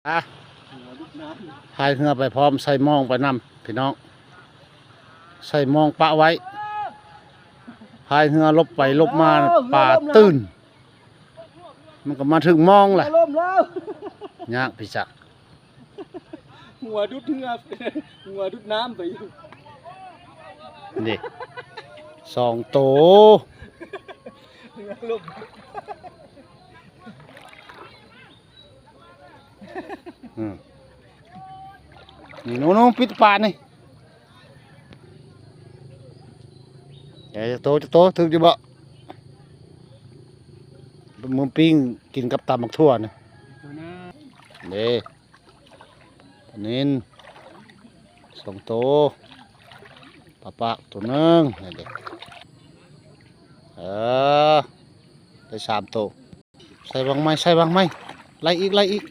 ອ່ະ ພາຍເຮືອໄປພ້ອມ ໃສ່ມອງໄປນຳພີ່ນ້ອງ ໃສ່ມອງປະໄວ້ ພາຍເຮືອຫຼົບໄປຫຼົບມາ ປາຕື່ນ ມັນກໍມາຖືກມອງແຫຼະ ຫົວລົ້ມແລ້ວ ຍາກພີ່ຈັກ ຫົວດຸດເຮືອ ຫົວດຸດນ້ຳໄປຢູ່ ນີ້ ສອງໂຕ ຫົວລົ້ມ ອືມ ນີ້ໜູໆ ປິດປາກນີ້ ເອີ ຈັກໂຕ ຈັກໂຕ ຖືກຢູ່ບໍ່? ມື້ປີ້ງກິນກັບຕຳບັກຖົ່ວນີ້ ໂຕໜຶ່ງ ເດ້ ປານິນ ສອງໂຕ ປາປາກໂຕໜຶ່ງ ນີ້ເດ້ ເອີ ໄດ້ສາມໂຕ ໃສ່ວັງໃໝ່ ໃສ່ວັງໃໝ່ ໄລ່ອີກ ໄລ່ອີກ